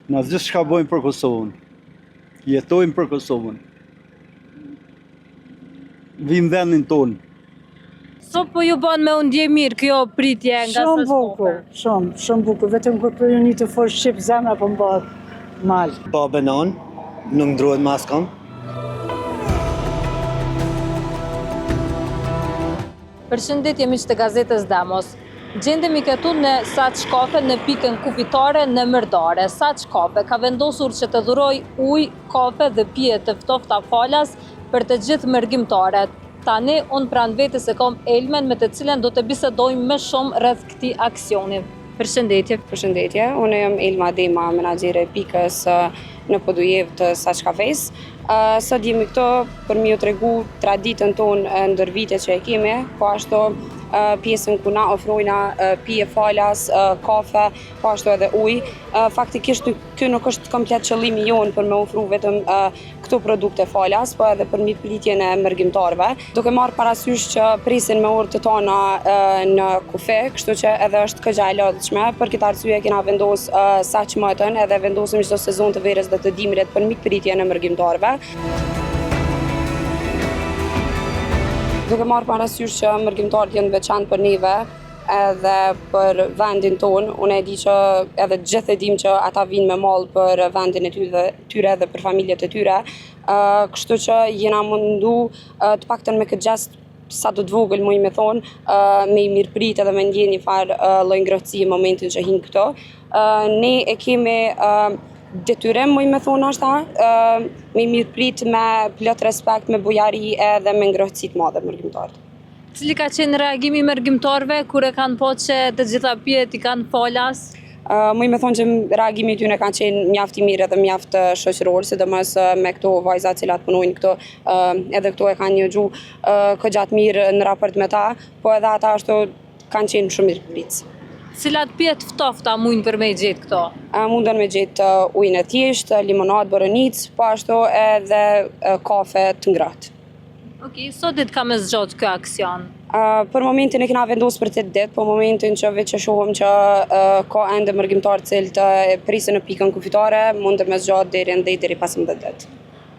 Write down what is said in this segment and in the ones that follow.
Na gjithçka bojmë për Kosovën. Jetojmë për Kosovën. Vim vendin tonë. Sa po ju bën me u ndje mirë kjo pritje nga Shumë Saç bukur, shumë, shumë bukur. Vetëm kur po ju ni tu fol shqip zemra po m'bahet mal. Babë e nanë, nuk ndrohet me askënd. Përshëndetje miq të gazetës Demos. Gjendemi këtu në Saç Kafe në pikën kufitare në Merdare. Saç Kafe ka vendosur që të dhurojë ujë, kafe dhe pije të ftofta falas për të gjithë mërgimtarët. Tani unë pranë vetes e kam Elmen me të cilën do të bisedojmë më shumë rreth këtij aksioni. Përshëndetje. Përshëndetje, unë jam Elma Dema, menaxhere e pikës në Podujevë të Saç Kafes. Sot jemi këtu për me ju tregu traditën tonë ndër vite që e kemi, po ashtu pjesën ku na ofrojna pije falas, kafe, po ashtu edhe ujë. Faktikisht ky nuk është komplet qëllimi jonë për me ofru vetëm këto produkte falas, po edhe për mirëpritjen e mërgimtarëve, duke marrë parasysh që presin me orë të tana në kufi, kështu që edhe është këgja e lodhshme, për këtë arsye kena vendos Saç Motën edhe vendosim çdo sezon të verës dhe të dimrit për mirëpritjen e mërgimtarëve. Duke marrë parasysh që mërgimtarët janë veçantë për neve, edhe për vendin tonë, unë e di që edhe gjithë e dim që ata vinë me mall për vendin e tyre tyre dhe për familjet e tyre, kështu që jena mundu të paktën me këtë gjest sa do të vogël muj me thonë, me i mirëprit edhe me ndje një farë lloj ngrohtësie në momentin që hinë këtu. Ne e kemi detyrim muj me thonë ashta, me i mirëprit me plot respekt, me bujari edhe me ngrohtësi të madhe mërgimtarët. Cili ka qenë reagimi i mërgimtarëve kur e kanë pa që të gjitha pijet i kanë falas? Uh, muj me thonë që reagimi i tyre ka qenë mjaft i mirë edhe mjaft shoqëror, sidomos me këto vajza të cilat punojnë këtu, uh, edhe këto e kanë një gjuhë uh, goxha të mirë në raport me ta, po edhe ata ashtu kanë qenë shumë mirëpritës. Cilat pije të ftofta mujnë për me i gjetë këtu? Uh, mundën me gjetë uh, ujin e thjeshtë, limonadë, boronicë, po ashtu edhe uh, kafe të ngrohtë. Ok, sa ditë ka me zgjatë ky aksion? Uh, për momentin e kena vendos për 8 ditë, po momentin që veç e shohim që uh, ka ende mërgimtarë të cilët e presin në pikën kufitare, mundet me zgjatë deri në 10 deri 15 ditë.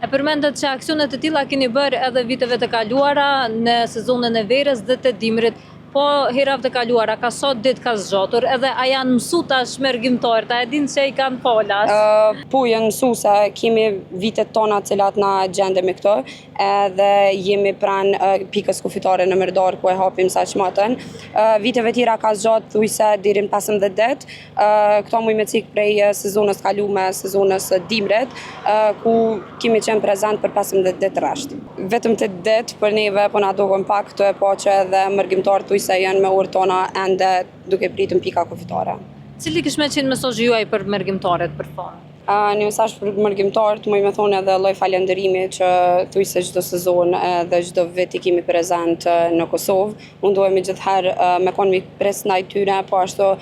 E përmendët që aksione të tilla keni bërë edhe viteve të kaluara në sezonin e verës dhe të dimrit. Po herave të kaluara ka sa ditë ka zgjatur edhe a janë mësu tash mërgimtarët, a e dinë që i kanë falas? Uh, po janë mësu se kemi vitet tona të cilat na gjendemi këtu edhe jemi pranë uh, pikës kufitare në Merdar ku e hapim Saç Motën. Uh, viteve tjera ka zgjatë thujse deri në 15 ditë. Uh, këto muj me cik prej sezonës kalume, sezonës dimrit, uh, ku kemi qenë prezent për 15 ditë rresht. Vetëm 8 ditë për neve po na duken pak tu e pa që edhe mërgimtarët thujse janë me orë tona ende duke pritur në pika kufitare. Cili kish me qenë mesazhi juaj për mërgimtarët për fund? Uh, një mesazh për mërgimtarët, muj me thonë edhe lloj falënderimi që thujse çdo sezon edhe çdo vit i kemi prezent në Kosovë. Mundohemi gjithëherë me konë mikpritës ndaj tyre, po ashtu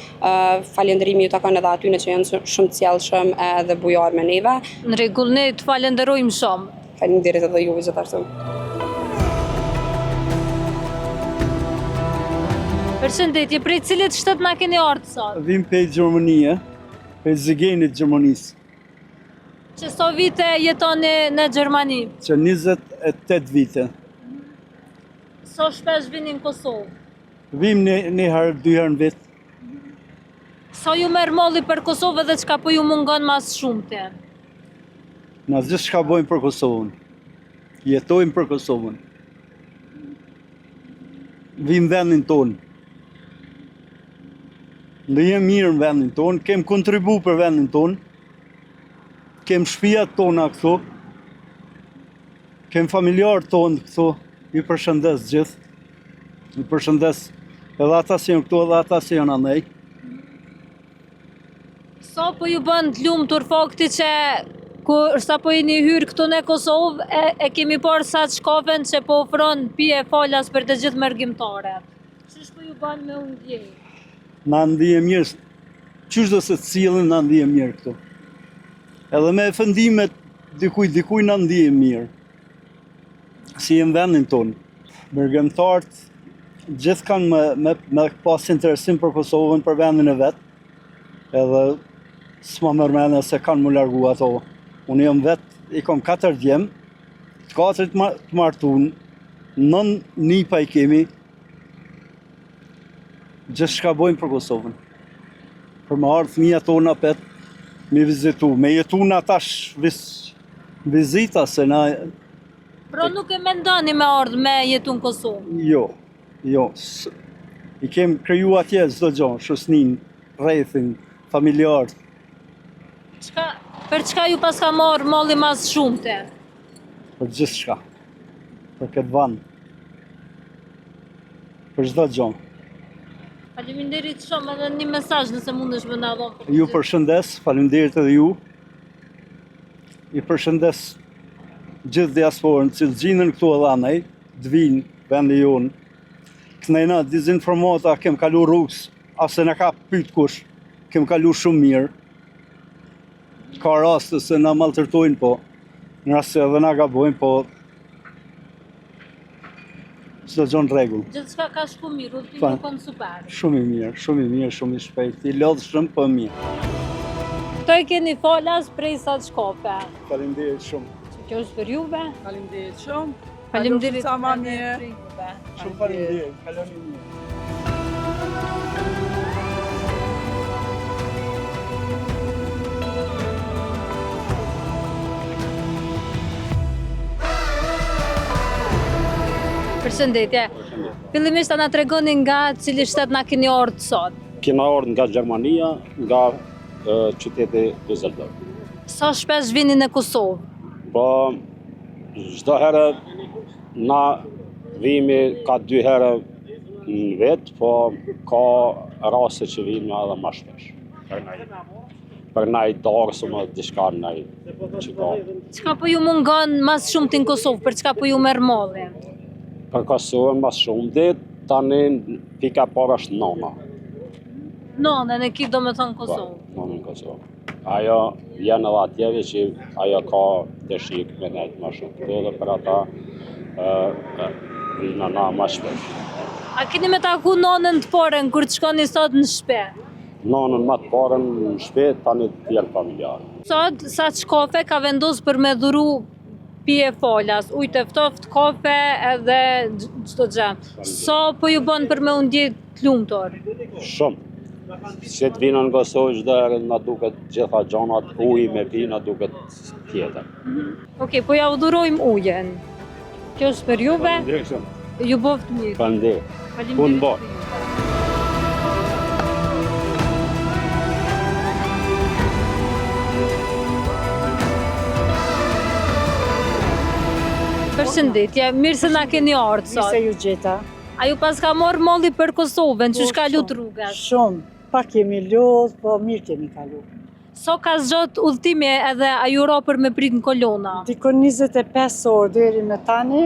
falënderimi ju takon edhe atyne që janë shumë të sjellshëm edhe bujar me neve. Në rregull, ne të falënderojmë shumë. Faleminderit edhe juve gjithashtu. Përshëndetje, prej cilit shtet na keni ardhur sot? Vim prej Gjermanie, prej Siegen-it Gjermanisë. Që sa vite jetoni në Gjermani? Që 28 vite. Sa shpesh vini në Kosovë? Vim një, një herë, dy herë në vit. Sa ju merr malli për Kosovë dhe çka po ju mungon ma së shumti? Na gjithçka bojmë për Kosovën. Jetojmë për Kosovën. Vim vendin tonë. Ndihem mirë në vendin tonë, kem kontribu për vendin tonë. Kem shtëpiat tona këtu. Kem familjarët tonë këtu. I përshëndes gjithë. I përshëndes edhe ata që janë këtu edhe ata që janë anej. Sa po ju bën të lumtur fakti që kur sa po jeni hyrë këtu në Kosovë e, e kemi parë Saç Kafen që po ofron pije falas për të gjithë mërgimtarët. Qysh po ju bën me u ndje? Na ndihem mirë, qysh do se të cilën na ndihem mirë këtu. Edhe me ofendimet dikuj, dikuj na ndihem mirë. Si jem vendin tonë. Mërgimtarët gjithë kanë me, me, me pas interesim për Kosovën, për vendin e vet. Edhe S'ma merr mendja se kanë m'u largu ato. Unë jam vetë, i kom katër djem, të katërit ma, të martun, nën nipa i kemi, gjithçka bojmë për Kosovën. Për me ardhë fëmija tonë apet, me vizitu, me jetu na tash vis, vizita, se na... Pra nuk e mendoni me ardhë me jetu në Kosovë? Jo, jo. I kem kriju atje çdo gjo, shoqninë, rrethin, familjarët. Çka, për çka ju paska marrë malli ma së shumti? Për gjithçka. Për këtë vend. Për çdo gjë. Faleminderit shumë edhe një mesazh nëse mundesh me na dhon për. Ju përshëndes, faleminderit edhe ju. I përshëndes gjithë diasporën, që gjinden këtu edhe anej, të vinë vendi jonë. Kënejna dezinformata, kem kalu rrugës, as se na ka pyt kush, kem kalu shumë mirë. Ka raste se na maltretojnë, po në rast se edhe na gabojnë, po çdo gjë në rregull. Gjithçka ka shku mirë, udhëtimi u kon super. Shumë i mirë, shumë i mirë, shumë i shpejt, i lodhshëm, po mirë. Këto i keni falas prej Saç Kafe. Faleminderit shumë. Kjo është për juve. Faleminderit shumë. Faleminderit. Sa ma mirë. Shumë faleminderit. Kaloni mirë. Përshëndetje. Fillimisht a na tregoni nga cili shtet na keni ardhur sot? Kena ardhur nga Gjermania, nga qyteti Düsseldorf. Sa shpesh vini në Kosovë? Po, Çdo herë na vimi ka dy herë në vit, po ka raste që vim edhe ma shpesh. Për naj, për naj darsëm edhe diçka naj që ka. Çka po ju mungon ma së shumti në Kosovë, për çka po ju merr malli? Për Kosovën ma së shumti, tani pika e parë është nona. Nonën e ki domethonë në Kosovë? Po, nonën në Kosovë. Ajo janë edhe atje që ajo ka dëshirë me nejtë ma shumë këtu dhe për ata vina na ma shpesh. A keni me taku nonën të parën kur të shkoni sot në shpi? Nonën ma të parën në shpi, tani të tjerë familjarë. Sot, Saç Kafe ka vendosë për me dhuru pije falas, ujë të ftoft, kafe edhe çdo gjë. Sa po ju bën për me u ndje të lumtur? Shumë. Se të vina në Kosovë çdo herë na duket gjitha gjanat, uji me pi na duket tjetër. Mhm. Okej, po ja u dhurojmë ujin. Kjo është për juve. Faleminderit shumë. Ju bëftë mirë. Faleminderit. Faleminderit. Punë Përshëndetje, mirë se na keni ardhur sot. Mirë se ju gjeta. A ju paska marrë malli për Kosovën, qysh po, kalut rrugës? Shumë, pak jemi lodhë, po mirë kemi kalu. Sa ka zgjat udhëtimi edhe a ju ra për me prit në kolona? Dikun 25 orë deri me tani,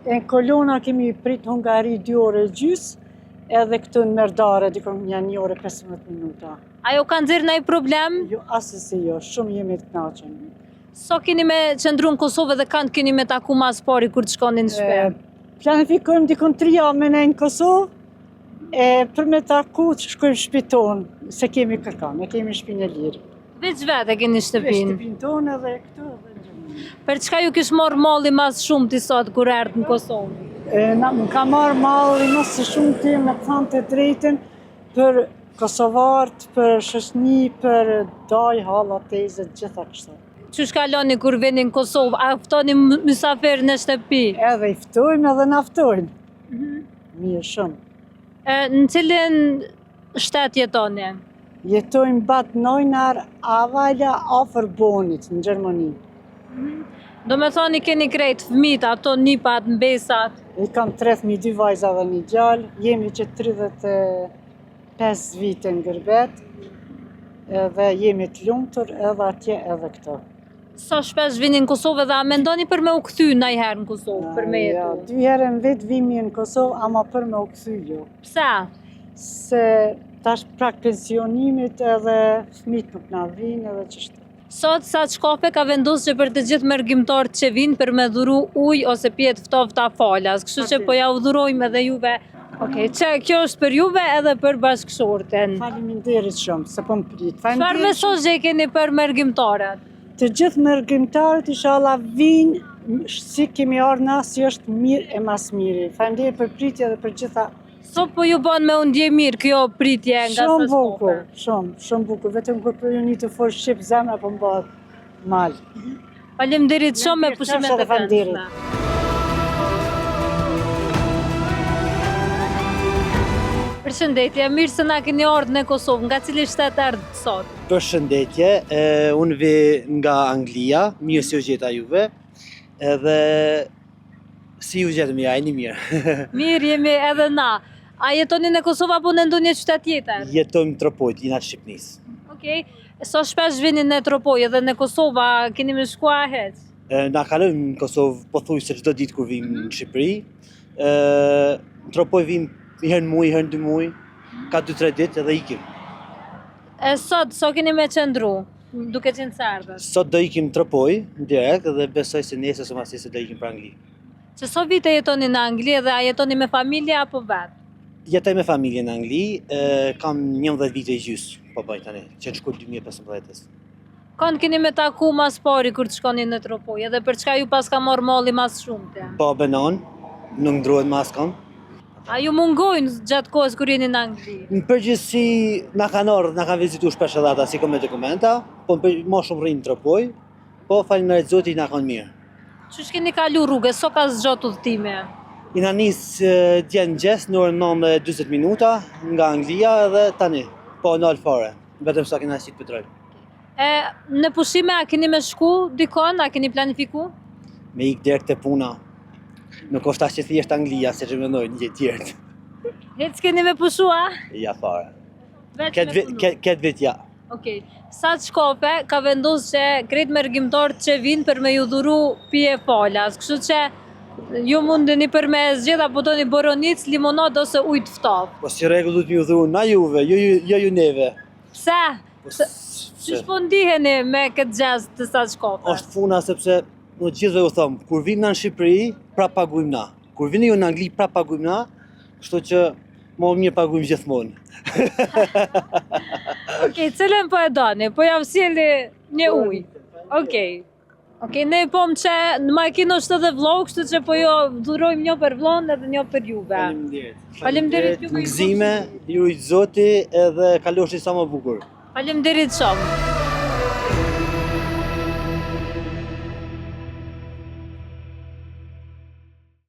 e në kolona kemi prit në Hungari 2 orë e gjysë, edhe këtu në Merdare dikun nja 1 orë e 15 minuta. A ju ka nxjerrë naj problem? Jo, asesi jo, shumë jemi të knaqun. Sa keni me qëndru në Kosovë dhe kand keni me taku ma së pari kur të shkoni në shpi? Planifikojmë dikun 3 javë me nejt në Kosovë, e për me taku që shkojmë në shpi tonë, s'e kemi kërkan, e kemi shpinë e lirë. Veç vetë e keni shtëpinë? Shtëpinë tonë edhe këtu edhe në Gjermani. Për çka ju kish marrë malli ma së shumti sot kur erdhët në Kosovë? E, na, më ka marrë malli ma së shumti me thanë të drejtën për kosovarët, për shoqni, për daj, halla, teze, gjitha kështu. Qysh kaloni kur vini në Kosovë, a ftoni mysafir në shtëpi? Edhe i ftojmë edhe na ftojnë. Mhm. Mirë shumë. E, në cilin shtet jetoni? Jetojmë Bad Neuenahr Ahrweiler afër Bonit, në Gjermani. Mhm. Domethonë i keni krejt fëmijët, ato nipat, mbesat? I kam tre fëmijë, dy vajza dhe një djalë. Jemi që 35 vite në gurbet edhe jemi të lumtur edhe atje edhe këtu. Sa shpesh vini në Kosovë dhe a mendoni për me u kthy najherë në Kosovë, për me jetu? Jo, dy herë në vit vimi në Kosovë, ama për me u kthy jo. Pse? Se tash prag pensionimit edhe fëmijët nuk na vinë edhe qështu. Sot Saç Kafe ka vendosur që për të gjithë mërgimtarët që vijnë për me dhuru ujë ose pije të ftofta falas, kështu që po ja u dhurojmë edhe juve. Okej, që kjo është për juve edhe për bashkëshorten. Faleminderit shumë, se po më prit. Çfarë Faleminderit mesazhe keni për mërgimtarët? Të gjithë mërgimtarët inshallah vinë si kemi ardhur na, si është mirë e mas miri. Faleminderit për pritje dhe për gjitha. So po ju bën me u ndje mirë kjo pritje nga Shumë Saç bukur, Kafe? shumë, shumë bukur. Vetëm kur po ju një të fol shqip zemra po më bëhet mal. Faleminderit shumë me Faleminderit, pushimet qofsha e dhe faleminderit. këndshme. Përshëndetje, mirë se na keni ardhur në Kosovë. Nga cili shtet erdhët sot? Përshëndetje, e, unë vi nga Anglia, mirë si u gjeta juve, edhe si ju gjetëm ja, jeni mirë. Mirë jemi edhe na. A jetoni në Kosovë apo në ndonjë qytet tjetër? Jetojmë në Tropojë, jena të Shqipnisë. Okej. Sa shpesh vini në Tropojë dhe në Kosovë, a keni me shkua hiç? E, Na kalojmë në Kosovë pothuajse çdo ditë kur vim në Shqipëri. E, Në Tropojë vim një herë në muaj, një herë në dy muaj, ka 2-3 ditë edhe ikim. E sot, sa keni me qëndru, duke qenë se erdhët? Sot do ikim në Tropojë, direkt, dhe besoj se nesër ose masnesër do ikim për Angli. Që sa vite jetoni në Angli dhe a jetoni me familje apo vetë? Jetoj me familje në Angli, e, kam 11 vite i gjysë, po bëj tani, që në shkurt 2015-ës. Kanë keni me taku mas pari kur të shkoni në Tropojë dhe për çka ju pas ka marrë malli mas shumte? Babë e nanë, nuk ndrohet mas kam. A ju mungojnë gjatë kohës kur jeni në Angli? Në përgjithësi na kanë ardhur, na kanë vizitu shpesh edhe ata si kom me dokumenta, po në për, ma shumë rrinë në Tropojë, po faleminderit Zotit na kanë mirë. Qysh keni kalu rrugës, so ka zgjat udhëtimi? I na nis e, dje në mëngjes në orën 9:40 minuta nga Anglia edhe tani, po nal fare, vetëm sa kena qit petrol. E, në pushime a keni me shku dikon, a keni planifiku? Me ik direkt te puna. Nuk është aq e thjeshtë Anglia siç e mendojnë një tjerët. Hiç keni me pushu, a? Ja fare. Veç Këtë me vit, punu. këtë këtë vit ja. Okej. Saç Kafe ka vendosur që krejt mërgimtarët që vinë për me ju dhuru pije falas, kështu që ju mundeni për me zgjedh apo doni boronicë, limonad ose ujë të ftohtë. Po si rregull duhet më ju dhuru na juve, jo ju, jo ju neve. Pse? Po Se- Qysh po ndiheni me këtë gjest të Saç Kafe? është puna sepse në gjithëve u thom, kur vim na në Shqipëri, prap paguajmë na. Kur vini ju në Angli, prap paguajmë na, kështu që më mirë paguajmë gjithmonë. Okej, cilën po e doni? Po ja sjellë një ujë. Okej. Okej, ne pom që në makinë është edhe vllau, kështu që po jo dhurojmë një për vllon edhe një për juve. Faleminderit. Faleminderit juve, ju Gëzime, ju rujt Zoti edhe kaloshi sa më bukur. Faleminderit shumë.